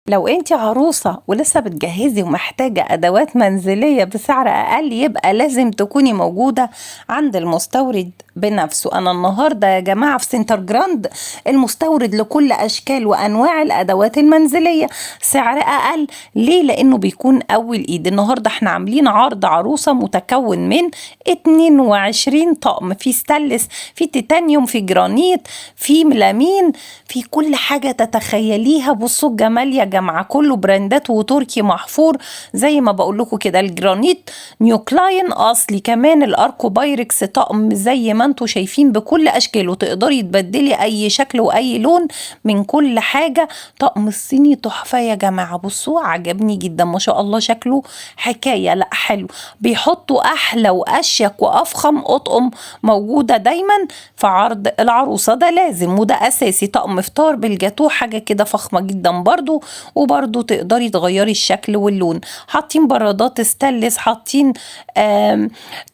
لو انت عروسة ولسه بتجهزي ومحتاجة ادوات منزلية بسعر اقل، يبقى لازم تكوني موجودة عند المستورد بنفسه. انا النهاردة يا جماعة في سنتر جراند، المستورد لكل اشكال وانواع الادوات المنزلية سعر اقل. ليه؟ لانه بيكون اول ايد. النهاردة احنا عاملين عرض عروسة متكون من 22 طقم، في ستانلس، في تيتانيوم، في جرانيت، في ميلامين، في كل حاجة تتخيليها. بصوا الجمال يا جماعة، كله براندات وتركي محفور زي ما بقول لكم كده. الجرانيت نيوكلاين اصلي، كمان الاركو بايركس طقم زي ما انتم شايفين بكل اشكاله، تقدري تبدلي اي شكل واي لون من كل حاجة. طقم الصيني تحفة يا جماعة، بصوا عجبني جدا ما شاء الله، شكله حكاية. لا حلو، بيحطوا احلى واشيك وافخم اطقم موجودة دايما في عرض العروسة، ده لازم وده اساسي. طقم فطار بالجاتوه حاجة كده فخمة جدا برضو، وبرضو تقدري تغيري الشكل واللون. حاطين برادات ستانلس، حاطين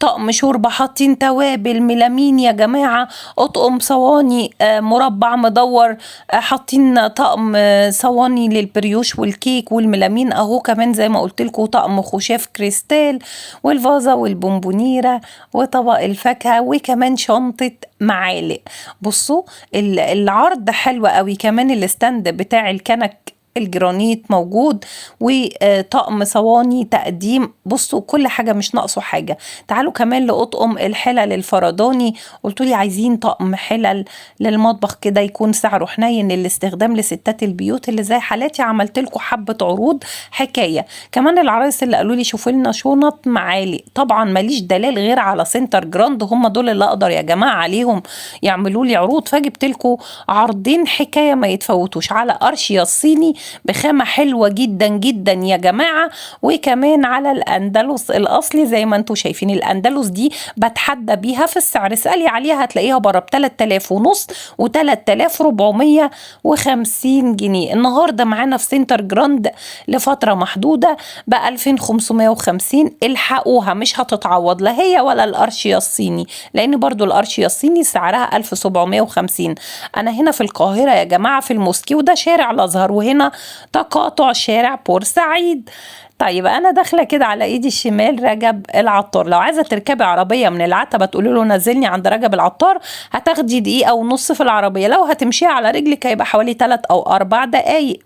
طقم شوربة، حاطين توابل ميلامين يا جماعة، اطقم صواني مربع مدور، حاطين طقم صواني للبريوش والكيك والميلامين اهو كمان زي ما قلت لكم، طقم خشاف كريستال والفازة والبونبونيرة وطبق الفاكهة وكمان شنطة معالق. بصوا العرض حلو قوي. كمان ال stand بتاع الكنك الجرانيت موجود، وطقم صواني تقديم. بصوا كل حاجة مش ناقصه حاجة. تعالوا كمان لأطقم الحلل الفرداني. قلتولي عايزين طقم حلل للمطبخ كده يكون سعره حنين للاستخدام لستات البيوت اللي زي حالاتي، عملت لكم حبة عروض حكاية. كمان العرايس اللي قالوا لي شوفوا لنا شنط معالق، طبعا ماليش دلال غير على سنتر جراند، هم دول اللي اقدر يا جماعة عليهم يعملوا لي عروض، فجبت لكم عرضين حكاية ما يتفوتوش. على ارشيا الصيني بخامة حلوة جدا جدا يا جماعة، وكمان على الأندلس الأصلي زي ما انتم شايفين. الأندلس دي بتحدى بيها في السعر، اسألي عليها هتلاقيها بره ب 3000 ونص و 3450 جنيه. النهاردة معانا في سنتر جراند لفترة محدودة ب 2550، الحقوها مش هتتعوض لا هي ولا الأرشيا الصيني، لأن برضو الأرشيا الصيني سعرها 1750. أنا هنا في القاهرة يا جماعة في الموسكي، وده شارع الأزهر، وهنا تقاطع شارع بورسعيد. طيب انا داخله كده على ايدي الشمال رجب العطار. لو عايزه تركبي عربية من العتبة تقولي له نزلني عند رجب العطار، هتاخدي دقيقة ونص في العربية. لو هتمشي على رجلك هيبقى حوالي 3 او 4 دقايق.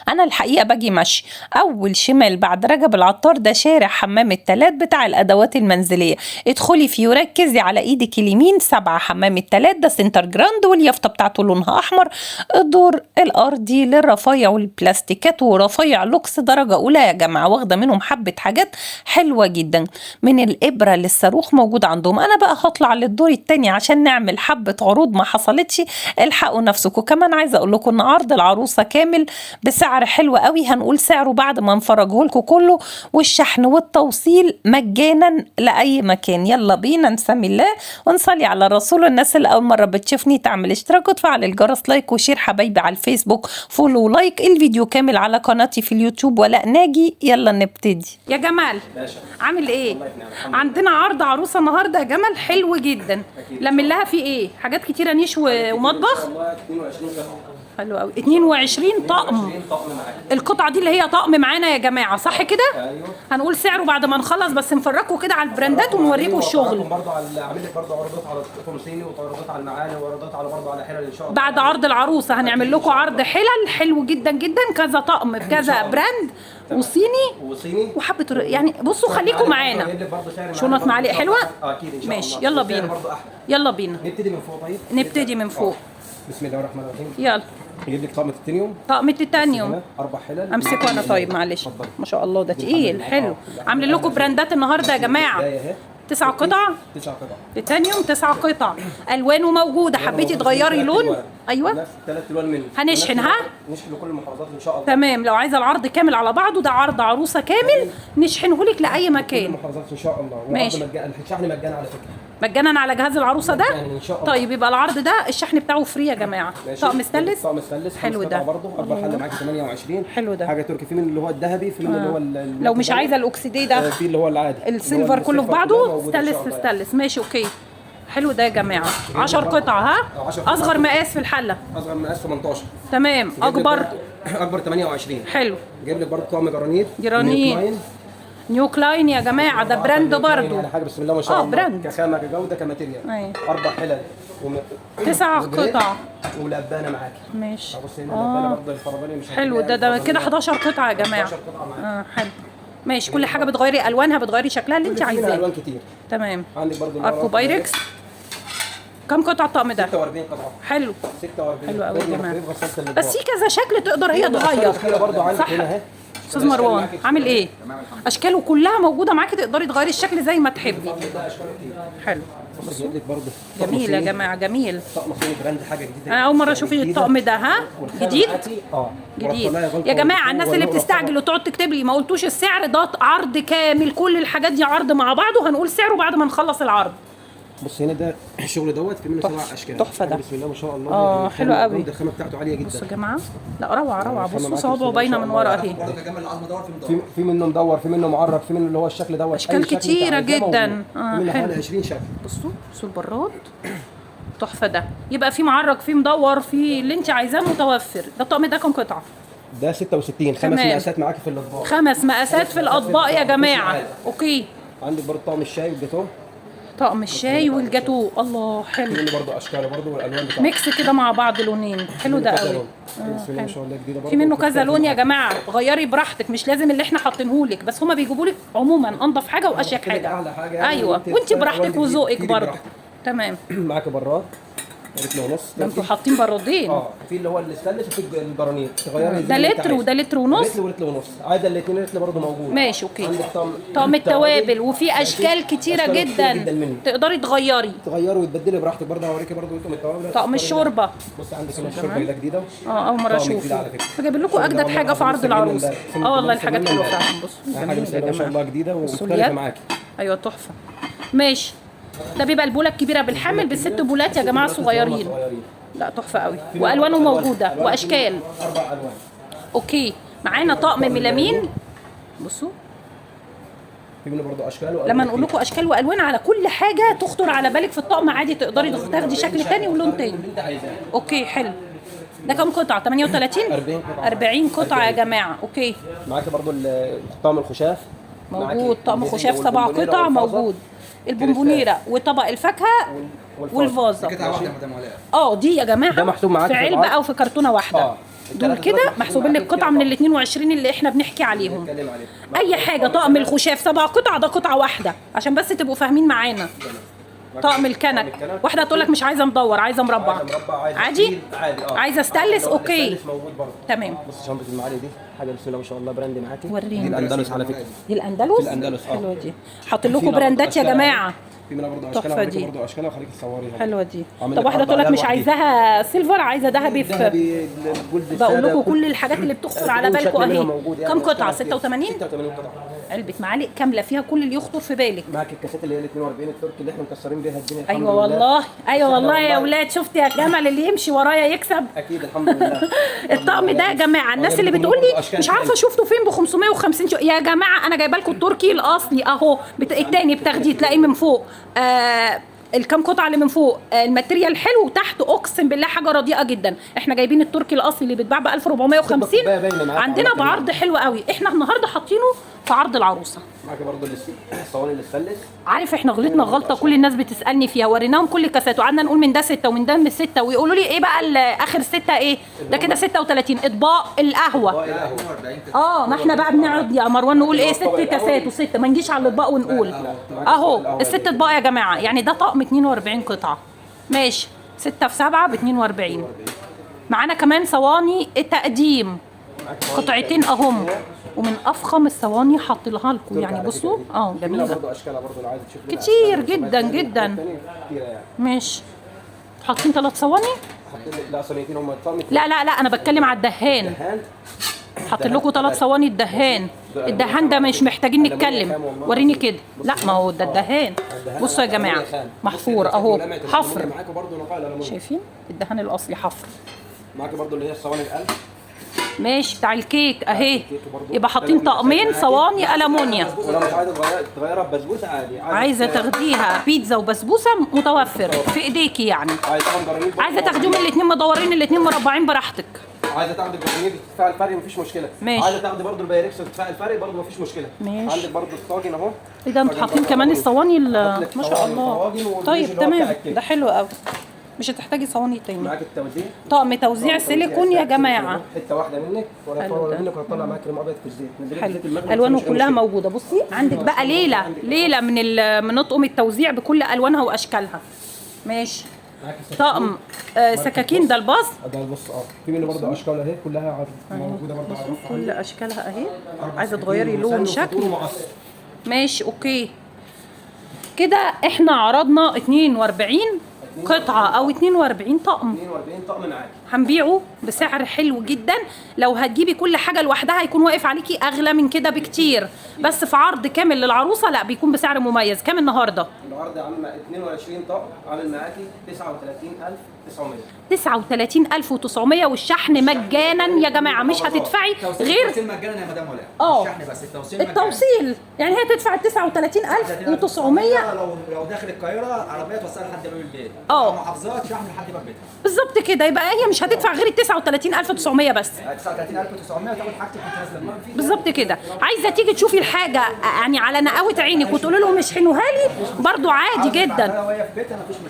انا الحقيقة باجي مشي. اول شمال بعد رجب العطار ده شارع حمام التلات بتاع الادوات المنزلية، ادخلي فيه وركزي على ايدك اليمين 7 حمام التلات، ده سنتر جراند واليافطه بتاعته لونها احمر. الدور الارضي للرفايع والبلاستيكات ورفايع لوكس درجه اولى يا جماعة، واخده منهم حبه حاجات حلوة جدا، من الابره للصاروخ موجود عندهم. انا بقى هطلع للدور الثاني عشان نعمل حبه عروض ما حصلتش، الحقوا نفسكم. كمان عايزه اقول لكم ان عرض العروسة كامل بسعر حلو قوي، هنقول سعره بعد ما نفرجه لكم كله، والشحن والتوصيل مجانا لاي مكان. يلا بينا نسمي الله ونصلي على الرسول. الناس اللي اول مرة بتشوفني تعمل اشتراك وتفعل الجرس، like و share حبايبي على الفيسبوك، follow like. الفيديو كامل على قناتي في اليوتيوب ولاء ناجي. يلا نبتدي يا جمال. باشا عامل ايه؟ عندنا عرض عروسه النهارده يا جمال حلو جدا. لم لها في ايه؟ حاجات كتيرة، نيش ومطبخ. 22 قطعه. حلو قوي، 22 طقم. القطعة دي اللي هي طقم معانا يا جماعة صح كده؟ ايوه. هنقول سعره بعد ما نخلص، بس نفرجكم كده على البراندات ونوريكم الشغل. برضه على عامل لك برضه عروضات على الطقم صيني، وعروضات على المعالي، وعروضات على برضه على حلل ان شاء الله. بعد عرض العروسة هنعمل لكم عرض حلل حلو جدا جدا، كذا طقم بكذا brand وصيني وحبه يعني. بصوا خليكم معانا. شنط معالق حلوة؟ اكيد ان شاء الله. ماشي يلا بينا. يلا بينا نبتدي من فوق. طيب نبتدي من فوق. بسم الله الرحمن الرحيم. يلا نجيب لك طقم تيتانيوم. طقم تيتانيوم 4 حلل. امسكه انا طيب معلش. ما شاء الله ده تقيل حلو. عاملين لكم براندات النهارده يا جماعة. 9 قطع. 9 قطع تيتانيوم، 9 قطع، الوانه موجودة. حبيتي تغيري لون؟ ايوه نفس 3 الوان منه. هنشحن ها؟ نشحن لكل المحافظات ان شاء الله. تمام. لو عايزه العرض كامل على بعضه، ده عرض عروسه كامل نشحنه لك لاي مكان. كل المحافظات ان شاء الله. ماشي. الشحن مجانا على فكرة. مجانا على جهاز العروسة ده؟ ان شاء الله. طيب يبقى العرض ده الشحن بتاعه free يا جماعة. طقم ستانلس. طقم ستانلس حلو ده برضه 4 حله معاك 28. حلو ده. حاجة تركي، في من اللي هو الذهبي، في من اللي هو لو مش عايزه الاكسدي ده، في اللي هو العادي ال silver كله في بعضه، ستانلس في ستانلس. ماشي okay. حلو ده يا جماعة. 10 قطع ها؟ 10 قطع. اصغر مقاس في الحلة. اصغر مقاس 18. تمام. اكبر اكبر 28. حلو. جايب لك برضه طقم جرانيت. جرانيت. نيو كلاين يا جماعة، ده brand برضه. حاجة بسم الله ما شاء الله، brand كخامه كجوده ك material. أيوة. 4 حلل 9 قطع ولبانه معاكي. ماشي. بصي هنا لبانه برضه الفرباني مش حلو ده كده 11 قطعه يا جماعة. 11 قطعه معاكي. حلو ماشي. كل حاجة بتغيري الوانها، بتغيري شكلها اللي انت عايزاه. الوان كتير. تمام. عندك برضه اركو بايركس. كم قطعه الطقم ده؟ 46 قطعه. حلو 46. حلو قوي يا جماعة. بس في كذا شكل تقدر هي تغير. برضه عندك هنا اهي. استاذ مروان عامل ايه؟ اشكاله كلها موجودة معاكي، تقدري تغيري الشكل زي ما تحبي. حلو. جميل يا جماعة، جميل. طقم صيني brand، حاجة جديدة. انا اول مرة اشوف الطقم ده. ها جديد؟ جديد يا جماعة. الناس اللي بتستعجل وتقعد تكتب لي ما قلتوش السعر، ده عرض كامل، كل الحاجات دي عرض مع بعض، وهنقول سعره بعد ما نخلص العرض. بص هنا ده الشغل دوت في منه 7 اشكال. تحفة ده بسم الله ما شاء الله. حلو قوي. الخامة بتاعته عالية جدا. بصوا يا جماعة، لا روعه روعه. بصوا صوابعه باينة من ورا اهي. في منه مدور، في منه معرج، في منه اللي هو الشكل دوت، اشكال كتيرة جدا. حلو. حوالي 20 شكل. بصوا بصوا البراد تحفة ده. يبقى في معرج، في مدور، في اللي انت عايزاه متوفر. ده الطقم ده كام قطعه؟ ده 66. 5 مقاسات معاكي في الاطباق. 5 مقاسات في الاطباق يا جماعة. okay. عندك برضه طقم الشاي والجاتوه. طقم الشاي والجاتوه، الله حلو. في منه برضه اشكاله برضه والالوان بتاعته mix كده مع بعض، لونين. حلو ده قوي. بسم الله ما شاء الله جديدة برضه. في منه كذا لون يا جماعة، غيري براحتك، مش لازم اللي احنا حاطينهولك، بس هما بيجيبوا لك عموما انضف حاجة واشيك حاجة. احلى حاجة يعني. ايوه، وانت براحتك وذوقك برضه. تمام. معاكي براد لتر ونص. ده انتوا حاطين برادين. في اللي هو الستانلس وفي الجرانيت. تغيري ده لتر وده لتر ونص. لتر ولتر ونص. عادة الاثنين لتر برضه موجود. ماشي okay. عندك طقم التوابل، وفي اشكال كتيرة جدا تقدري تغيري وتبدلي براحتك. برضه هوريكي برضه طقم التوابل. طقم الشوربة. بص عندك هنا الشوربة ده جديدة. اول مرة اشوفه. فجايب لكم اجدد حاجة في عرض العروس. والله الحاجات حلوة فعلا. بصوا حاجة ما شاء الله جديدة ومختلفة معاكي. ايوه تحفة. ماشي. ده بيبقى البوله الكبيرة بالحمل بالست بولات يا جماعة صغيرين. لا تحفة قوي، والوانه موجودة واشكال. 4 الوان. okay. معانا طقم ميلامين. بصوا في منه برضه اشكال والوان. لما نقول لكم اشكال والوان على كل حاجة تخطر على بالك في الطقم عادي، تقدري تاخدي شكل ثاني ولون ثاني. okay حلو. ده كام قطعه؟ 38 40 قطعه يا جماعة. okay. معاكي برضه طقم الخشاف موجود. طقم خشاف 7 قطع موجود. البونبونيره وطبق الفاكهة والفازه. قطعه واحدة مدام ولاء. دي يا جماعة ده محسوب معاك في علبة او في كرتونة واحدة. دول كده محسوبين لك قطعه من ال 22 اللي احنا بنحكي عليهم. اي حاجة. طقم الخشاف 7 قطع، ده قطعه واحدة عشان بس تبقوا فاهمين معانا. طقم الكنك، واحدة هتقول لك مش عايزه مدور، عايزه مربع. عادي؟ عايزه ستانلس. okay تمام. بص شنطه المعالي دي حاجة بسم الله ما شاء الله brand معاكي. وريني. دي الاندلس على فكرة. دي الاندلس؟ الاندلس. حلوة دي. حاطين لكم براندات يا جماعة. في منها برضه اشكالها، برضه اشكالها وخليك تصوريها. حلوة دي. طب واحدة تقول لك مش عايزاها silver، عايزه ذهبي. ذهبي gold. بقول لكم كل الحاجات اللي بتخطر على بالكم اهي. كم قطعه؟ 86 86 قطعه. علبة معالق كاملة فيها كل اللي يخطر في بالك. معاك الكاسات اللي هي ال 42 التركي اللي احنا مكسرين بيها الدنيا. ايوه والله، ايوه والله يا اولاد. شفت يا جمل اللي يمشي ورايا يكسب. اكيد الحمد لله. الطقم ده يا جماعة، الناس اللي بتقول لي مش عارفه شفته فين ب 550 يا جماعة انا جايبه لكم التركي الاصلي اهو. الثاني بتاخديه تلاقيه من فوق الكام قطعه اللي من فوق ال material حلو، وتحت اقسم بالله حاجة رديئة جدا. احنا جايبين التركي الاصلي اللي بيتباع ب 1450 عندنا بعرض حلو قوي. احنا النهارده حاطينه في عرض العروسة. معاك برضه الصواني اللي ستانلس. عارف احنا غلطنا غلطه كل الناس بتسالني فيها، وريناهم كل الكاسات وقعدنا نقول من ده 6 ومن ده من 6، ويقولوا لي ايه بقى اخر 6 ايه ده كده 36 اطباق القهوة. ما احنا بقى بنقعد يا مروان نقول ايه 6 كاسات و6، ما نجيش على الاطباق ونقول اهو الست اطباق يا جماعة. يعني ده طقم 42 قطعه. ماشي، 6 في 7 ب 42. معانا كمان صواني التقديم قطعتين اهم، ومن افخم الصواني حاطينها لكم يعني. بصوا جميلة برضه، اشكالها برضه لو عايز تشوف كتير جدا جدا. ماشي، حاطين 3 صواني. لا صينيتين هم. لا لا لا انا بتكلم على الدهان. حاطين لكم 3 صواني الدهان. الدهان ده مش محتاجين نتكلم، وريني كده. لا ما هو ده الدهان. بصوا يا جماعة محفور اهو، حفر. شايفين الدهان الاصلي حفر. معاك برضه اللي هي الصواني القلب. ماشي، بتاع الكيك اهي. يبقى حاطين طقمين صواني المونيا. ولو مش عايزه تغيرها ببسبوسه عادي، عايزه تاخديها بيتزا وبسبوسه متوفر في ايديكي يعني. عايزه تاخديهم الاثنين مدورين الاثنين مربعين براحتك. عايزه تاخدي الجرانيت وتدفعي الفرق مفيش مشكلة. ماشي. عايزه تاخدي برضه البايركس وتدفعي الفرق برضه مفيش مشكلة. ماشي. عندك برضه الطاجن اهو. ايه ده انتوا حاطين كمان الصواني ما شاء الله. طيب تمام، ده حلو قوي، مش هتحتاجي صواني تاني. معاك التوزيع، طقم توزيع سيليكون يا جماعة، حتة واحدة منك ولا طاولة منك، وهتطلع معاك كريم ابيض في الزيت. حلو، الوانه كلها موجودة. بصي عندك بقى ليلة ليلة من اطقم التوزيع بكل الوانها واشكالها. ماشي. طقم سكاكين، ده الباص، ده البص. في منه برضه اشكال اهي، كلها موجودة برضه على الرف، كل اشكالها اهي. عايزه تغيري لون شكل. ماشي okay. كده احنا عرضنا 42 قطعة او 42 طقم. 42 طقم معاكي، هنبيعه بسعر حلو جدا. لو هتجيبي كل حاجة لوحدها هيكون واقف عليكي اغلى من كده بكتير، بس في عرض كامل للعروسة لا بيكون بسعر مميز. كام النهارده؟ النهارده يا عم 22 طقم عامل معاكي 39900. 39900 والشحن مجانا يا جماعة، مش هتدفعي غير التوصيل مجانا يا مدام ولاء. الشحن بس، التوصيل مجانا. التوصيل يعني هي تدفع 39900 لو داخل القاهرة عربية توصلها لحد باب البيت. محافظات شحن لحد باب بيتها بالظبط كده. يبقى هي مش هتدفع غير 39900 بس. 39900 وتاخد حاجتك وانت نازله بالظبط كده. عايزه تيجي تشوفي الحاجة يعني على نقاوه عينك وتقولي لهم اشحنوها لي برضو عادي جدا.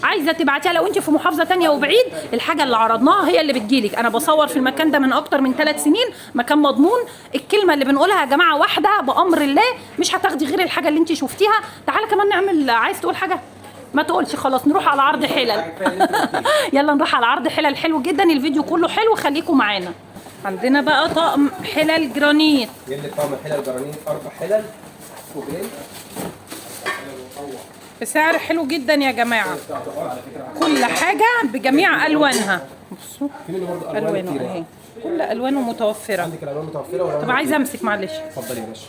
عايزه تبعتيها لو انت في محافظة ثانية وبعيد، الحاجة اللي عرضناها هي اللي بتجيلك. انا بصور في المكان ده من اكتر من 3 سنين، مكان مضمون. الكلمة اللي بنقولها يا جماعة واحدة بامر الله، مش هتاخدي غير الحاجة اللي انت شفتيها. تعالى كمان نعمل، عايز تقول حاجة؟ ما تقولش، خلاص نروح على عرض حلل. يلا نروح على عرض حلل حلو جدا، الفيديو كله حلو، خليكم معانا. عندنا بقى طقم حلل جرانيت. جايب لك طقم حلل جرانيت، 4 حلل وجريل بسعر حلو جدا يا جماعة. كل حاجة بجميع الوانها. بصوا الوانه اهي، كل الوانه متوفرة. عندك الالوان متوفرة. طب عايزه امسك معلش. اتفضلي يا باشا.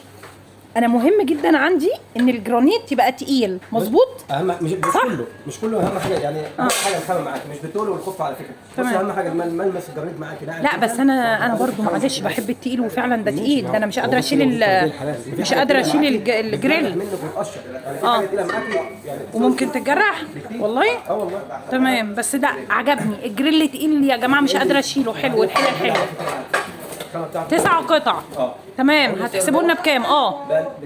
انا مهم جدا عندي ان الجرانيت يبقى تقيل مظبوط. اهم مش كله، مش كله، اهم حاجة يعني اهم حاجة الخامة معاك، مش بالتقل والخف على فكرة. بس اهم حاجة ملمس الجرانيت معاك. لا بس انا برضو معلش بحب التقيل، وفعلا ده تقيل. ده انا مش قادرة اشيل مش قادرة اشيل الجريل. وممكن تتجرح والله. والله تمام، بس ده عجبني الجريل تقيل يا جماعة، مش قادرة اشيله. حلو الحلل حلو. 9 قطع. تمام. هتحسبوا لنا بكام؟ ب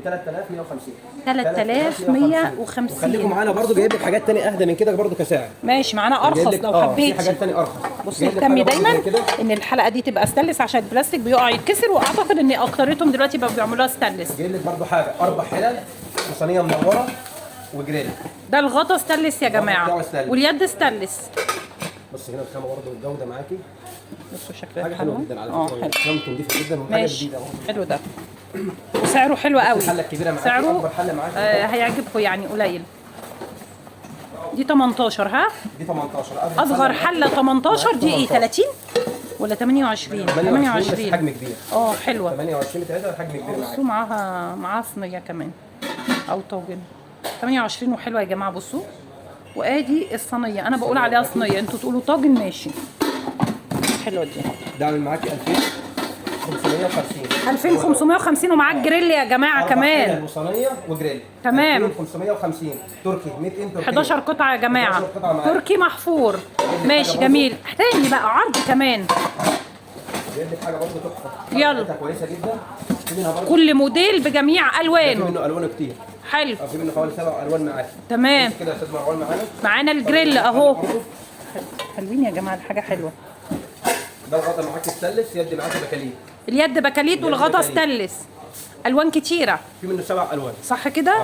3150. 3150. خليكم معانا برضو، جايب لك حاجات ثانية اهدى من كده برضو كسعر. ماشي، معانا ارخص لو حبيتي. في حاجات ثانية ارخص. بصي اهتمي دايما ان الحلقة دي تبقى ستانلس عشان البلاستيك بيقع يتكسر، واعتقد ان اكتريتهم دلوقتي بقوا بيعملوها ستانلس. جايب لك برضو حاجة 4 حلل وصينيه منورة وجريل. ده الغطا ستانلس يا جماعة، واليد ستانلس. بص هنا الخامة برضه والجودة معاكي. بصوا شكلها حاجة حلوة جدا على فكرة، خامته نضيفه جدا وحاجه جديدة. حلو ده وسعره حلو قوي. الحلة الكبيرة معاكي، سعره اكبر حله معاكي. هيعجبكم يعني، قليل. دي 18. ها دي 18، اصغر حله 18. دي ايه، 30 ولا 28؟ 28 حجم كبير. حلوة 28 بتاعتها حجم كبير معاكي. بصوا معاها صينية كمان او طاجن. 28 وحلوه يا جماعة. بصوا وادي الصينية، انا بقول عليها صينية، انتوا تقولوا طاجن. ماشي حلوة دي. ده عامل معاكي 2550. 2550 ومعاك جريل يا جماعة كمان. وصينيه وجريل. تمام. 2550 تركي made in تركي. 11 قطعه يا جماعة، تركي محفور. ماشي جميل. تاني بقى عرض كمان. جايب لك حاجة برضه تحفة. يلا كويسة جدا. في منها برضه كل موديل بجميع الوانه. في منه الوانه كتير. حلو. في منه حوالي 7 الوان معاك. تمام كده يا استاذ مروان. معانا الجريل اهو. حلوين يا جماعة، الحاجة حلوة. ده الغطا معاك ستانلس، يد معاك بكاليت. اليد بكاليت والغطا ستانلس. الوان كتيرة. في منه 7 الوان صح كده؟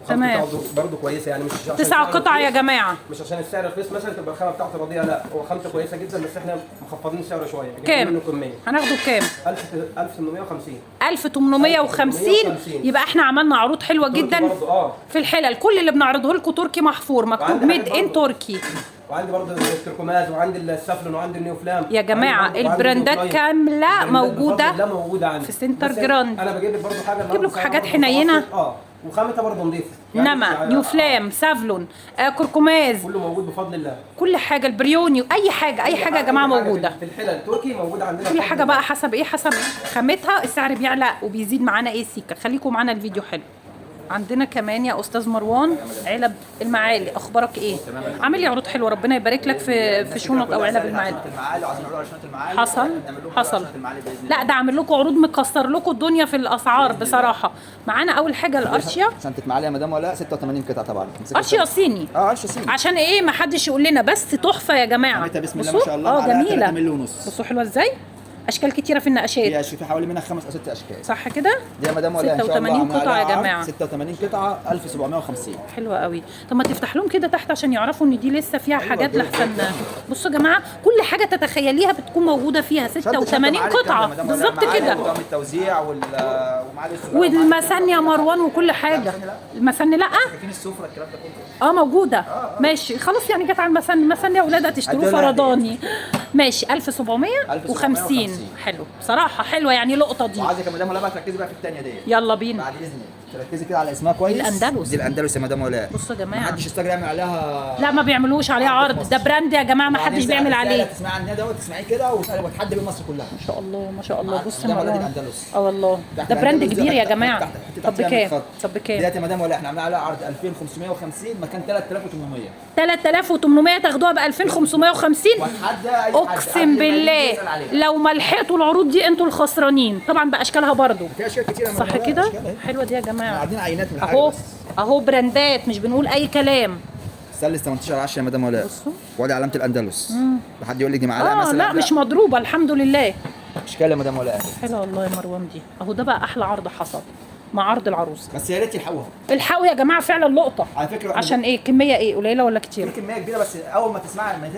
تمام. برضه كويسة يعني، مش 9 قطع يا جماعة. مش عشان السعر رخيص مثلا تبقى الخامة بتاعته رديئة، لا هو خامته كويسة جدا، بس احنا مخفضين سعره شوية. كام؟ منه كمية. هناخده بكام؟ 1850. 1850. يبقى احنا عملنا عروض حلوة جدا في الحلل. كل اللي بنعرضه لكم تركي محفور، مكتوب made in تركي. وعندي برضه التركماز، وعندي السافلون، وعندي النيوفلام يا جماعة. البراندات كاملة موجودة، لا موجودة عندي في سنتر جراند. انا بجيب لك برضه حاجة، بجيب لكم حاجات حنينه. وخامتها برضه نظيفة. نما، نيوفلام، سافلون، كركماز، كله موجود بفضل الله. كل حاجة، البريوني، اي حاجة، اي حاجة يا جماعة موجودة في الحلل التركي موجودة عندنا. كل حاجة بقى حسب ايه، حسب خامتها السعر بيعلى وبيزيد معانا. ايه سيكا، خليكم معانا الفيديو حلو. عندنا كمان يا استاذ مروان علب المعالي، اخبارك ايه؟ عامل لي عروض حلوة، ربنا يبارك لك في شنط او علب المعالي. حصل حصل. لا ده عامل لكم عروض مكسر لكم الدنيا في الاسعار بصراحة. معانا اول حاجة الارشيا، شنطه معالي يا مدام ولاء 86 قطعه طبعا. ارشيا صيني. ارشيا صيني عشان ايه ما حدش يقول لنا، بس تحفة يا جماعة. بسم الله ما شاء الله، جميلة. 3 مللي ونص. بصوا حلوة ازاي، اشكال كتيرة في النقشات، في حوالي منها 5 أو 6 اشكال صح كده؟ دي يا مدام ولاء ان شاء الله 86 قطعه يا جماعة، 86 قطعه 1750. حلوة قوي. طب ما تفتح لهم كده تحت عشان يعرفوا ان دي لسه فيها حاجات لحسن. بصوا يا جماعة كل حاجة تتخيليها بتكون موجودة فيها. 86 قطعه بالظبط كده. التوزيع والمسن يا مروان وكل حاجة. المسن لا، السفرة الكلام ده كله موجودة. ماشي خلاص، يعني جت على المسن. المسن يا اولاد هتشتروه فرداني. ماشي 1750. حلو بصراحة، حلوة يعني لقطة دي. وعايزك يا مدام ولاء بقى تركزي بقى في الثانية دي. يلا بينا بعد اذنك، تركزي كده على اسمها كويس. الاندلس، دي الاندلس يا مدام ولاء. بصوا يا جماعة ما حدش يستجري يعمل عليها، لا ما بيعملوش عليها عرض، ده brand يا جماعة ما حدش بيعمل عليه. تسمعي عنها دوت، تسمعيه كده وتحدي بيه مصر كلها. ما شاء الله ما شاء الله. بص يا مدام الاندلس، والله ده brand كبير يا جماعة. طب بكام؟ طب بكام ديت يا مدام ولاء؟ احنا عاملين عليها عرض 2550 مكان 3800. 3800 تاخدوها ب 2550. اقسم بالله لو ما لحقتوا العروض دي انتوا الخسرانين. طبعا باشكالها برضو، في اشكال كتيرة صح كده؟ حلوة دي يا جماعة. عاملين عينات من اهو اهو براندات، مش بنقول اي كلام. سلس 18 10 يا مدام ولاء. وادي علامة الاندلس. لحد يقول لك دي معلقه مثلا، لا مش مضروبة الحمد لله. اشكال يا مدام ولاء حلوة والله يا مروان دي. اهو ده بقى احلى عرض حصل مع عرض العروسة، بس يا ريت يلحقوها. الحقوا يا جماعة فعلا لقطة على فكرة. عشان ايه؟ كمية ايه، قليله ولا كتير؟ في كمية كبيرة، بس اول ما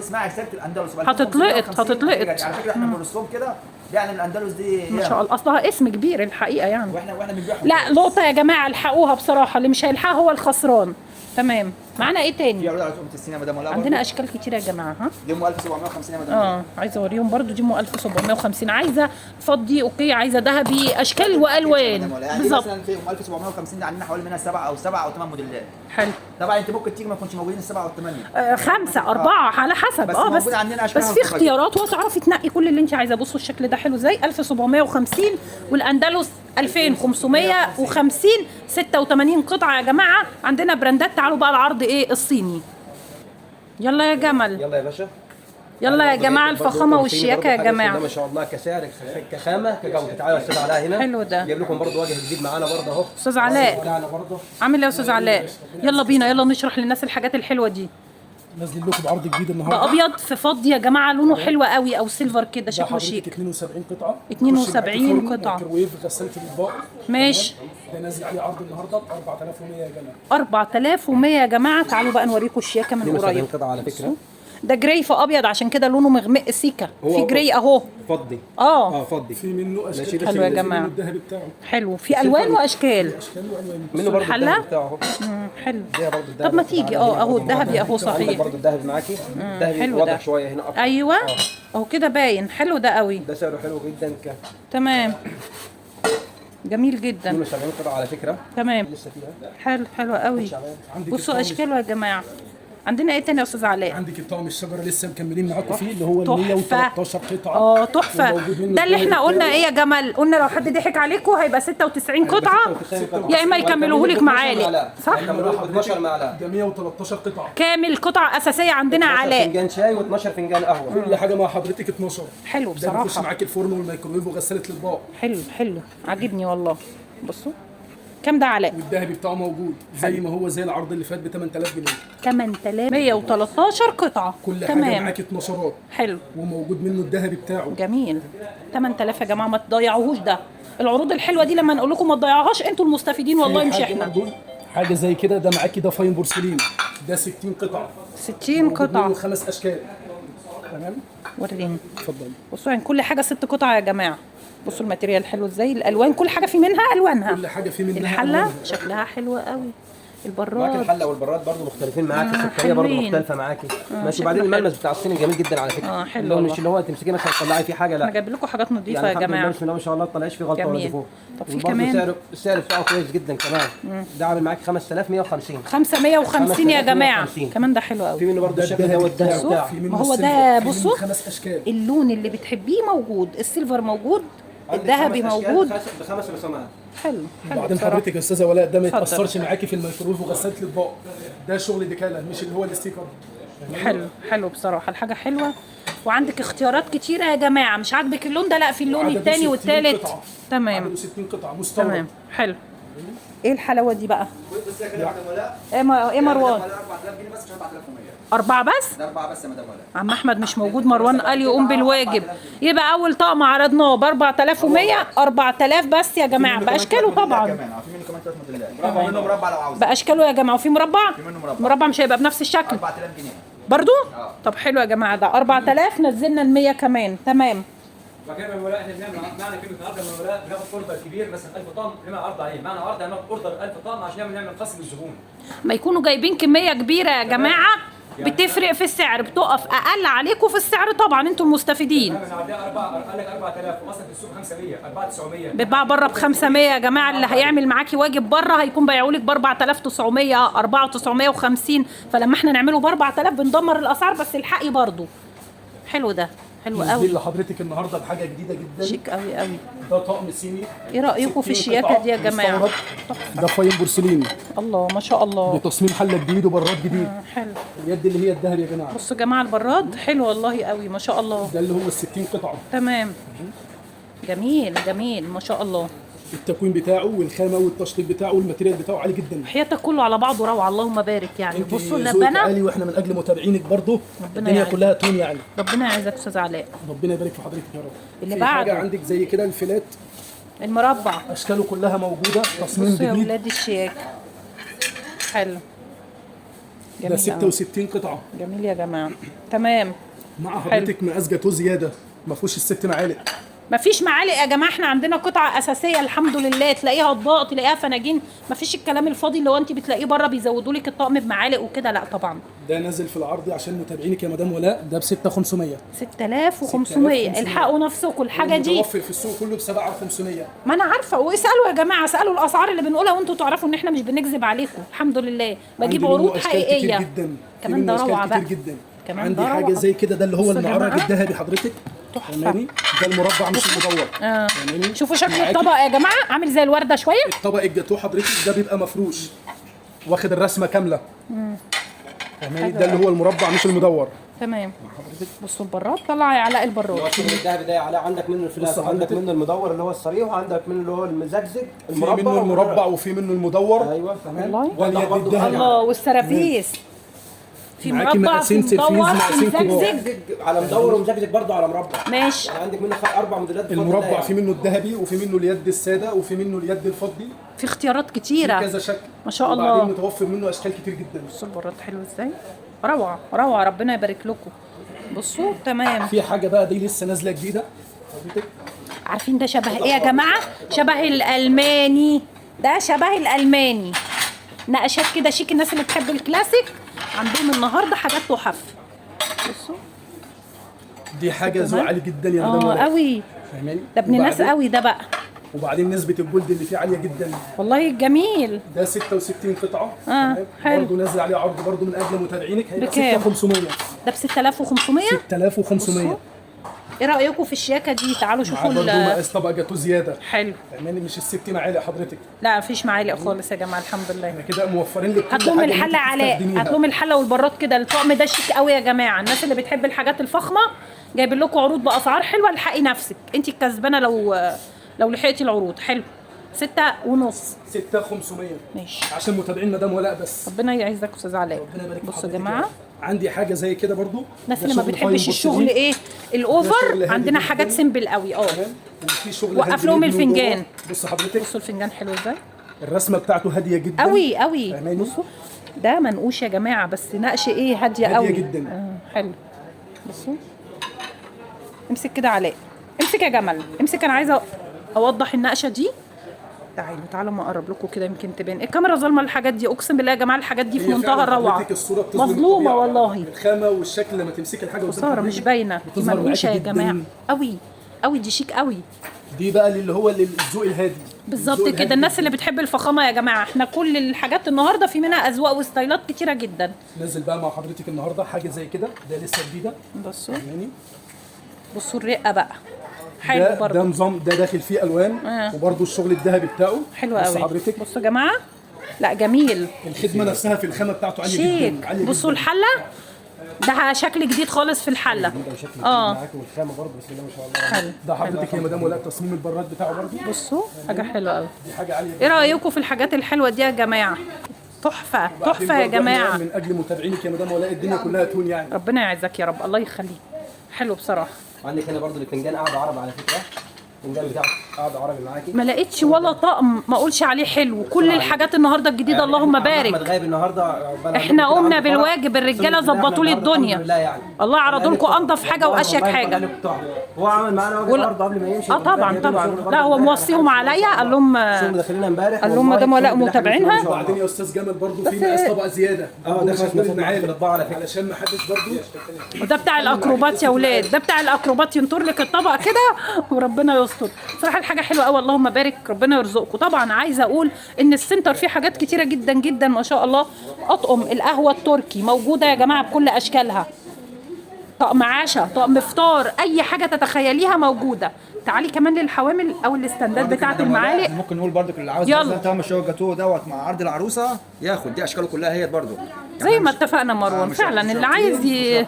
تسمع سيره الاندلس هتتلقط هتتلقط. على فكرة احنا بنرسلهم كده يعني الاندلس دي ما شاء الله اصلها اسم كبير الحقيقة يعني، واحنا بنبيعها. لا لقطة يا جماعة، الحقوها بصراحة، اللي مش هيلحقها هو الخسران. تمام. معانا ايه تاني؟ في عروض على تقومة السينما مدام ولاء. عندنا اشكال كتير يا جماعة. ها دي ام 1750 يا مدام. عايزه اوريهم برضو. دي ام 1750. عايزه فضي okay، عايزه ذهبي، اشكال والوان بالظبط. مثلا في ام 1750 دي عندنا حوالي منها 7 أو 8 موديلات. حلو. طبعا انت ممكن تيجي ما يكونش موجودين السبعة والثمانية، 5 4 على حسب. بس عندنا بس في اختيارات وتعرفي تنقي كل اللي انت عايزاه. بصوا الشكل ده حلو ازاي. 1750 والاندلس 2550. 86 قطعه يا جماعة. عندنا براندات. تعالوا بقى العرض ايه الصيني. يلا يا جمل، يلا يا باشا، يلا يا جماعة. الفخامة والشياكه يا جماعة ما شاء الله، كسعر كخامه كجوده. تعالوا يا استاذ علاء هنا. حلو ده، جايب لكم برضه وجه جديد معانا برضه اهو. استاذ علاء عامل ايه يا استاذ علاء؟ يلا بينا، يلا نشرح للناس الحاجات الحلوة دي. نازلين لكم بعرض جديد النهارده. ده ابيض في فضي يا جماعة، لونه حلو قوي او silver كده، شكله شيك. 72 قطعه. 72 قطعه. مايكروويف، غسالة الاطباق. ماشي. ده نازل عليه عرض النهارده ب 4100 يا جماعة. 4100 يا جماعة. تعالوا بقى نوريكم الشياكه من قريب. 72 قطعه على فكرة. ده gray في ابيض عشان كده لونه مغمق سيكه. في gray اهو فضي. فضي. في منه اشكال. حلو يا جماعة. الذهبي بتاعه حلو، في الوان واشكال. اشكال والوان. منه برضه الذهبي بتاعه اهو. حلو. طب ما تيجي اهو الذهبي اهو صحيح. برضه الذهبي معاكي. الذهبي واضح شوية هنا اكتر. ايوه اهو كده باين. حلو ده قوي. ده سعره حلو جدا. تمام، جميل جدا. 72 قطعه على فكرة. تمام لسه فيها. حلو حلو قوي. بصوا اشكاله يا جماعة. عندنا ايه تاني يا استاذ علاء؟ عندك الطقم الشجرة لسه مكملين معاكم فيه، اللي هو 113 قطعه. تحفة. ده اللي احنا قلنا ايه يا جمال؟ قلنا لو حد ضحك عليكم هيبقى 96 قطعه، يا اما يكملوه لك معالق. صح؟ 12 معلقه. ده 113 قطعه كامل، قطعه اساسية عندنا علاء. فنجان شاي و12 فنجان قهوة، كل حاجة مع حضرتك 12. حلو بصراحة. ده بيخش معاك الفرن والميكروويف وغساله الاطباق. حلو حلو، عاجبني والله. بصوا كام ده علاء؟ والذهبي بتاعه موجود زي ما هو، زي العرض اللي فات ب 8000 جنيه. 8113 قطعه. كل حاجة معاك 12. حلو. وموجود منه الذهبي بتاعه. جميل. 8000 يا جماعة، ما تضيعوهوش. ده العروض الحلوة دي لما نقول لكم ما تضيعوهاش انتوا المستفيدين والله، مش احنا. حاجة زي كده. ده معاكي ده fine porcelain، ده 60 قطعه. 60 قطعه منه 5 اشكال. تمام، وريني. اتفضلي. بصوا يعني كل حاجة 6 قطع يا جماعة. بصوا ال material حلو ازاي، الالوان كل حاجة في منها الوانها، كل حاجة في منها الحلة ألوانها. شكلها حلو قوي. البراد معاك الحلة والبراد برضو مختلفين معاكي، السكريه برضو مختلفة معاكي. ماشي. وبعدين الملمس بتاع الصيني جميل جدا على فكرة. حلو اللي هو مش اللي هو تمسكيه مثلا تطلعي فيه حاجة، لا انا جايب لكم حاجات نظيفة يعني يا جماعة. بسم الله ما شاء الله ما تطلعيش فيه غلطه ولا دفوع. طب في كمان السعر بتاعه كويس جدا كمان. ده عامل معاك 5150. 550 يا جماعة. كمان ده حلو قوي. في منه برضو الشكل ده والده بتاعه. ما هو ده بصوا اللون اللي بتحبيه موجود، ال silver موجود. الذهبي موجود بخمس رسومات. حلو حلو. وبعدين حضرتك يا استاذه ولاء ده ما يتاثرش معاكي في الميكرويف وغساله الاطباق، ده شغل ديكالا مش اللي هو ال sticker. حلو حلو بصراحة، الحاجة حلوة وعندك اختيارات كتيرة يا جماعة. مش عاجبك اللون ده، لا في اللون الثاني والثالث. تمام، 60 قطعه مستورد. تمام حلو. ايه الحلاوة دي بقى؟ ايه مروان؟ 4000 جنيه بس، مش 4100. 4 بس؟ ده 4 بس يا مدام ولاء. عم احمد مش موجود، مروان قال يقوم بالواجب. يبقى اول طقم عرضناه ب 4100، 4000 بس يا جماعة باشكاله طبعا. في منه كمان 3 موديلات، في منه مربع لو عاوز. باشكاله يا جماعة، وفي مربع؟ في منه مربع. مربع مش هيبقى بنفس الشكل. 4000 جنيه برضو؟ طب حلو يا جماعة، ده 4000 نزلنا ال 100 كمان. تمام. وبعد كده يا ولاء احنا بنعمل معنى كلمة النهارده يا ولاء بناخد order كبير مثلا 1000 طن، بنعمل عرض عليه، معنى عرض هناخد order 1000 طن عشان نعمل خصم للزبون. ما يكونوا جايبين كمية كبيرة يا جماعة يعني بتفرق في السعر، بتقف اقل عليكم في السعر طبعا، انتم المستفيدين. قال لك 4000 واصلا في السوق 500، 4900 بتباع بره ب 500 يا جماعة. اللي هيعمل معاكي واجب بره هيكون بايعولك ب 4900، 4950، فلما احنا نعمله ب 4000 بندمر الاسعار، بس الحقي برضه. حلو ده، حلو قوي. دي لحضرتك النهارده بحاجة جديدة جدا، شيك قوي قوي. ده طقم صيني. ايه رايكم في الشياكه دي يا جماعة؟ ده fine porcelain. الله ما شاء الله، بتصميم حله جديد وبراد جديد. حلو. اليد اللي هي الذهب يا جماعة. بصوا يا جماعة البراد حلو والله قوي ما شاء الله. ده اللي هو ال 60 قطعه. تمام، جميل جميل ما شاء الله. التكوين بتاعه والخامه والتشطيب بتاعه وال material بتاعه عالي جدا. حياتك كله على بعضه روعه، اللهم بارك يعني. بصوا اللبنة عالي، واحنا من اجل متابعينك برضه الدنيا كلها tone يعني. ربنا يعزك استاذ علاء. ربنا يبارك في حضرتك يا رب. اللي بعده حاجة عندك زي كده ال flat المربع، اشكاله كلها موجودة، تصميم جديد. يا ولاد الشياك حلو جميل. ده 66 قطعه. جميل يا جماعة. تمام. مع حضرتك مقاس جاتوه زيادة، ما فيهوش الست معالق. مفيش معالق يا جماعة، احنا عندنا قطعه اساسية الحمد لله، تلاقيها اطباق تلاقيها فناجين، مفيش الكلام الفاضي اللي هو انت بتلاقيه بره بيزودوا لك الطقم بمعالق وكده، لا طبعا. ده نازل في العرض عشان متابعينك يا مدام ولاء، ده ب 6500. 6500. الحقوا نفسكم الحاجة دي متوفر في السوق كله ب 7500. ما انا عارفه، واسالوا يا جماعة، اسالوا الاسعار اللي بنقولها وانتوا تعرفوا ان احنا مش بنكذب عليكم الحمد لله، بجيب عروض حقيقية. كتير جدا كمان ده روعه بقى جدا. كمان عندي حاجة زي كده، ده اللي هو المعرج الذهبي حضرتك. تحفة. ده المربع مش المدور. شوفوا شكل الطبق يا جماعة، عامل زي الورده شوية. الطبق الجاتوه حضرتك ده بيبقى مفروش، واخد الرسمة كاملة. فاهماني؟ ده اللي هو المربع مش المدور. تمام. بصوا البراد، طلع يا علاء البراد. هو الشغل الذهبي ده يا علاء عندك منه ال flat، وعندك منه المدور اللي هو الصريح، وعندك منه اللي هو المزجزج المربع، في منه المربع وفي منه المدور. ايوه تمام. والله الله، والسرافيس في مربع، في مدور، في مزجزج على مدور، ومزجزج برضه على مربع. ماشي. يعني عندك منه 4 موديلات. المربع في منه الذهبي، وفي منه اليد السادة، وفي منه اليد الفضي، في اختيارات كتيرة، في كذا شكل ما شاء الله. وبعدين متوفر منه اشكال كتير جدا. بصوا البراد حلو ازاي، روعه روعه، ربنا يبارك لكم. بصوا تمام. في حاجة بقى دي لسه نازله جديدة حضرتك. عارفين ده شبه ايه يا جماعة؟ شبه الالماني، ده شبه الالماني، نقشات كده شيك. الناس اللي بتحب الكلاسيك عندهم النهارده حاجات تحف. بصوا دي حاجة ذوق عالي جدا يا مدام ولاء. قوي. فاهماني؟ ده ابن ناس قوي ده بقى. وبعدين نسبه ال gold اللي فيه عالية جدا والله. جميل. ده 66 قطعه. حلو. برضه نازل عليه عرض برضه من اجل متابعينك، هيبقى 6500. ده ب 6500. 6500. ايه رايكم في الشياكه دي؟ تعالوا شوفوا برضه مقاس طبق جاتوه زيادة. حلو. فاهماني؟ مش الست معالق حضرتك. لا مفيش معالق خالص يا جماعة الحمد لله. احنا كده موفرين لك كل هات لهم حاجة. الحلة علاء، هات لهم الحلة والبراد كده. الطقم ده شيك قوي يا جماعة، الناس اللي بتحب الحاجات الفخمه جايبين لكم عروض باسعار حلوة. الحقي نفسك انت الكسبانه لو لحقتي العروض. حلو. 6.5. 6500. ماشي. عشان متابعين مدام ولاء بس. ربنا يعزك استاذ علاء. ربنا يبارك. بصوا يا جماعة عندي حاجة زي كده برضو، الناس اللي ما بتحبش الشغل ايه ال over، عندنا حاجات simple قوي. وفي شغل وقف لهم الفنجان. بص حضرتك، بصوا الفنجان حلو ازاي، الرسمة بتاعته هادية جدا قوي قوي. بصوا ده منقوش يا جماعة، بس نقش ايه هادية قوي، هادية جدا. حلو. بصوا امسك كده علاء، امسك يا جمل، امسك. انا عايزه اوضح النقشه دي. تعالوا تعالوا ما اقرب لكم كده يمكن تبان الكاميرا ظالمه الحاجات دي. اقسم بالله يا جماعة الحاجات دي في منتهى الروعة، مظلومة والله. الخامة والشكل لما تمسكي الحاجة خسارة مش باينة، دي منقوشه يا جماعة قوي قوي، دي شيك قوي. دي بقى اللي هو للذوق الهادي بالظبط كده، الناس اللي بتحب الفخامة يا جماعة. احنا كل الحاجات النهارده في منها اذواق وستايلات كتيرة جدا. نزل بقى مع حضرتك النهارده حاجة زي كده، ده لسه جديدة. بصوا بصوا الرقة بقى، حلو برضه. ده نظام، ده داخل فيه الوان. وبرده الشغل الذهبي بتاعه حلو قوي. حضرتك بصوا يا جماعة، لا جميل. الخدمة نفسها في الخامة بتاعته عالية جدا. بصوا الحلة، ده شكل جديد خالص في الحلة. معاك والخامه برضه بسم الله ما شاء الله. حلو ده حضرتك يا مدام ولاء تصميم البراد بتاعه برضه. بصوا حاجة حلوة قوي. دي حاجة عالية. ايه رايكم في الحاجات الحلوة دي يا جماعة؟ تحفة تحفة يا جماعة. من اجل متابعينك يا مدام ولاء الدنيا كلها تهون يعني. ربنا يعزك يا رب، الله يخليك. حلو بصراحة. عندك هنا برضه الفنجان قاعدة عربي على فكرة. الفنجان بتاعك قاعدة عربي معاكي. ما لقيتش ولا طقم ما اقولش عليه حلو، كل الحاجات النهارده الجديدة يعني اللهم بارك. احمد غايب النهارده، احنا قمنا بالواجب، الرجالة ظبطوا لي الدنيا يعني. الله عرضوا لكم انضف حاجة واشيك حاجة. هو عمل معانا واجب برضه قبل ما يمشي. طبعا طبعا. لا هو موصيهم عليا، قال لهم داخلين امبارح، قال لهم مدام ولاء متابعينها. وبعدين يا استاذ جمال برضه في مقاس طبق زيادة. دخلت في الاطباق على فكرة علشان ما حدش برضه. وده بتاع الاكروبات يا اولاد، ده بتاع الاكروبات، ينطر لك الطبق كده وربنا يستر. صراحة الحاجة حلوة قوي، اللهم بارك، ربنا يرزقكم. طبعا عايزه اقول ان السنتر فيه حاجات كتيرة جدا جدا ما شاء الله. اطقم القهوة التركي موجودة يا جماعة بكل اشكالها، طقم عشاء، طقم فطار، اي حاجة تتخيليها موجودة. تعالي كمان للحوامل او الاستندات بتاعه المعالق. ممكن نقول برضك اللي عاوز مثلا طقم الشوك جاتوه دوت مع عرض العروسة ياخد، دي اشكاله كلها هي برضه زي ما اتفقنا مروان. فعلا اللي عايز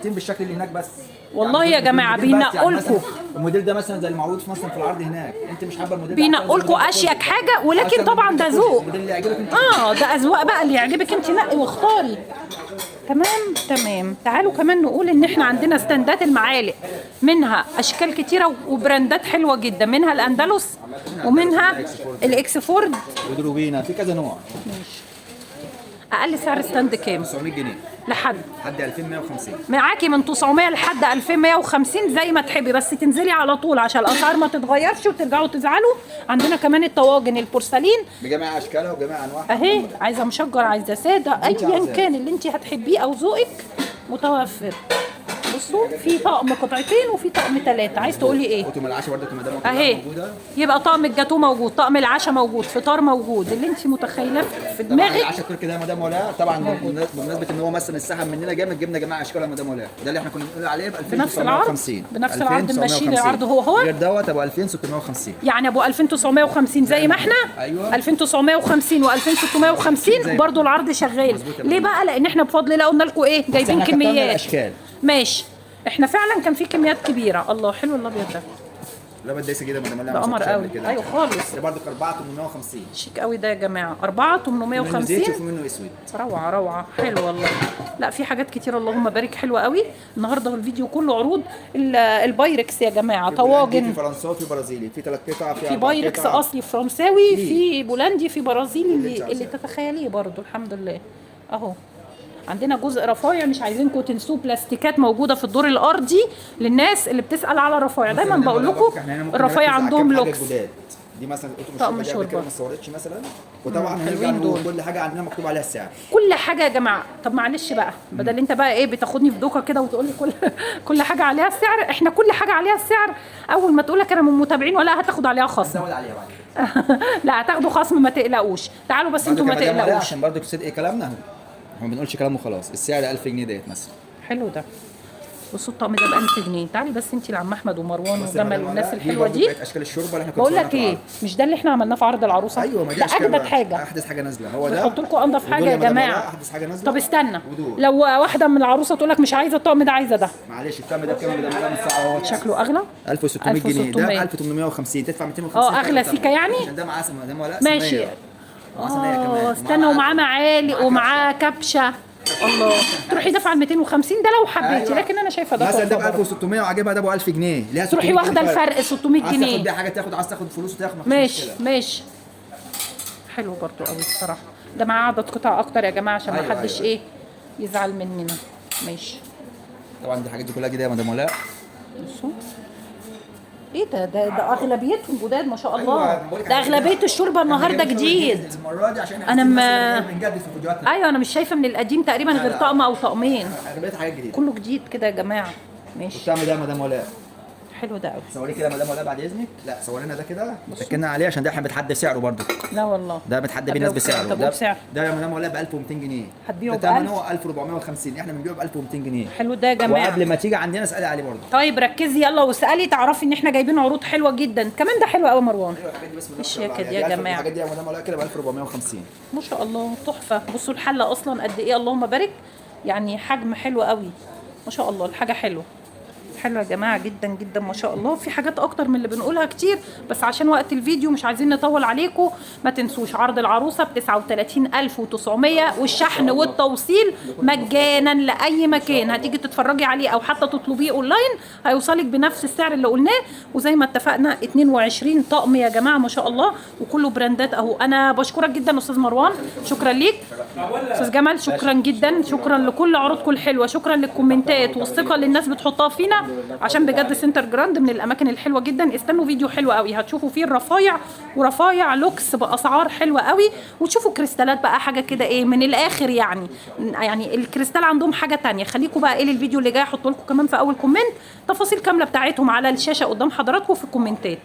بالشكل اللي هناك بس. والله يا جماعة بينقوا لكم الموديل ده مثلا زي المعروض في مثلا في العرض هناك، انت مش حابة الموديل ده بينقوا لكم اشيك حاجة، ولكن طبعا ده ذوق. الموديل اللي يعجبك انت. ده اذواق بقى، اللي يعجبك انت نقي واختاري. تمام تمام. تعالوا كمان نقول ان احنا عندنا ستاندات المعالق، منها اشكال كتيرة وبراندات حلوة جدا، منها الاندلس ومنها الاكسفورد ودروبينا، في كذا نوع. ماشي. اقل سعر stand كام؟ 900 جنيه لحد 2150. معاكي من 900 لحد 2150 زي ما تحبي، بس تنزلي على طول عشان الاسعار ما تتغيرش وترجعوا تزعلوا. عندنا كمان الطواجن البورسلين بجميع اشكالها وبجميع انواعها اهي، عايزه مشجر، عايزه ساده، ايا كان اللي انت هتحبيه او ذوقك متوفر. بصوا في طقم قطعتين وفي طقم 3. عايز تقولي ايه؟ طقم العشاء برضه مدام اهي موجودة. يبقى طقم الجاتوه موجود، طقم العشاء موجود، فطار موجود، اللي انت متخيلاه في دماغك. العشاء التركي ده يا مدام ولاء طبعا بمناسبة ان هو مثلا السحب مننا جامد، جبنا جماعة اشكال يا مدام ولاء، ده اللي احنا كنا بنقول عليه ب 2950. بنفس العرض ماشيين العرض هو هو غير دوت ابو 2650، يعني ابو 2950 زي ما احنا. ايوه 2950 و2650 برضه العرض شغال. ليه بقى؟ لان احنا بفضل الله قلنا لكم ايه، جايبين كميات. ماشي، احنا فعلا كان في كميات كبيرة. الله حلو الابيض ده، الابيض ده كده مدام ده قمر قوي. ايوه خالص. ده برضه 4850. شيك قوي ده يا جماعة، 4850. شوفوا منه اسود، روعه روعه، حلو والله. لا في حاجات كتير اللهم بارك حلوة قوي. النهارده الفيديو كله عروض. البايركس يا جماعة، طواجن في فرنساوي، في برازيلي، في 3 قطع، في بايركس اصلي فرنساوي، في بولندي، في برازيلي، اللي تتخيليه برضه الحمد لله. اهو عندنا جزء رفايع مش عايزينكم تنسوه، بلاستيكات موجودة في الدور الارضي للناس اللي بتسال على رفايع. دايما بقول لكم الرفايع عندهم لوكس. دي مثلا طقم شوربة ما صورتش مثلا، وطبعا هنرجع نقول كل حاجة عندنا مكتوب عليها السعر، كل حاجة يا جماعة. طب معلش بقى، بدل انت بقى ايه بتاخدني في دوكه كده وتقول لي كل حاجة عليها السعر، احنا كل حاجة عليها السعر. اول ما تقول لك انا من متابعين ولا هتاخد عليها خصم، هنزود عليها بعد. لا هتاخدوا خصم ما تقلقوش. تعالوا بس انتوا ما تقلقوش عشان برضو صدق كلامنا، ما بنقولش كلام وخلاص. السعر 1000 جنيه ديت مثلا. حلو ده. بصوا الطقم ده ب 1000 جنيه. تعالي بس انت لعم احمد ومروان وجمل والناس الحلوة دي. اشكال الشوربة اللي احنا كنا بقول لك ايه، مش ده اللي احنا عملناه في عرض العروسة؟ ايوه، ما دي ده اجدد حاجة، احدث حاجة نازله هو ده. بنحط لكم انضف حاجة يا جماعة، احدث حاجة نازله. طب استنى، لو واحدة من العروسة تقول لك مش عايزه الطقم ده عايزه ده، معلش الطقم ده بكام؟ ده من الساعة اهو شكله اغلى، 1600 جنيه. ده 1850، تدفع 250. اغلى سيكه يعني، عشان ده معاه ولا ماشي. استنى، ومعاه معالق ومعاه كبشة. الله، تروحي دافعه ال 250 ده لو حبيتي. أيوة. لكن انا شايفه ده مثلا ده ب 1600 وعاجبها ده ب 1000 جنيه. ليها تروحي واخده الفرق 600 جنيه. عايز تاخد بيها حاجة تاخد، عايز تاخد فلوس تاخد. ماشي ماشي، حلو برضو قوي الصراحة. ده معاه عدد قطع اكتر يا جماعة عشان ما حدش ايه يزعل مننا. ماشي. طبعا دي الحاجات دي كلها جديدة يا مدام ولاء. بصوا ايه ده ده اغلبيتهم جداد ما شاء الله. أيوة، ده اغلبية الشوربة النهارده جديد المرة دي عشان انا ما بنجدد في فيديوهاتنا. ايوه انا مش شايفه من القديم تقريبا غير طقم او طقمين، اغلبية حاجات جديدة، كله جديد كده يا جماعة. ماشي. الطقم ده يا مدام ولاء حلو ده قوي. صوري كده مدام ولاء بعد اذنك. لا صوري لنا ده كده، اتكلنا عليه عشان ده احنا بنتحدى سعره برده. لا والله ده بنتحدى بيه الناس بسعره. طب وبسعر ده يا مدام ولاء ب 1200 جنيه. هتبيعه ب ده ثمنه 1450، احنا بنبيعه ب 1200 جنيه. حلو ده يا جماعة. وقبل ما تيجي عندنا اسالي عليه برده. طيب ركزي يلا واسالي، تعرفي ان احنا جايبين عروض حلوة جدا. كمان ده حلو قوي مروان. الشياكه دي يا جماعة. الحاجات دي يا مدام ولاء كده ب 1450. ما شاء الله تحفة. بصوا الحلة اصلا قد ايه، اللهم بارك، يعني حجم حلو قوي ما شاء الله. الحاجة حلوة حلوة يا جماعة جدا جدا ما شاء الله. في حاجات اكتر من اللي بنقولها كتير، بس عشان وقت الفيديو مش عايزين نطول عليكم. ما تنسوش عرض العروسة ب 39900، والشحن والتوصيل مجانا لاي مكان هتيجي تتفرجي عليه او حتى تطلبيه اونلاين، هيوصلك بنفس السعر اللي قلناه. وزي ما اتفقنا 22 طقم يا جماعة ما شاء الله، وكله براندات اهو. انا بشكرك جدا استاذ مروان، شكرا ليك. استاذ جمال شكرا جدا، شكرا لكل عروضكم الحلوة، شكرا للكومنتات والثقة اللي الناس بتحطها فينا، عشان بجد سنتر جراند من الاماكن الحلوة جدا. استنوا فيديو حلو قوي هتشوفوا فيه الرفايع، ورفايع لوكس باسعار حلوة قوي، وتشوفوا كريستالات بقى حاجة كده ايه من الاخر، يعني الكريستال عندهم حاجة تانية. خليكم بقى ايه للفيديو اللي جاي، احط لكم كمان في اول comment تفاصيل كاملة بتاعتهم على الشاشة قدام حضراتكم في الكومنتات.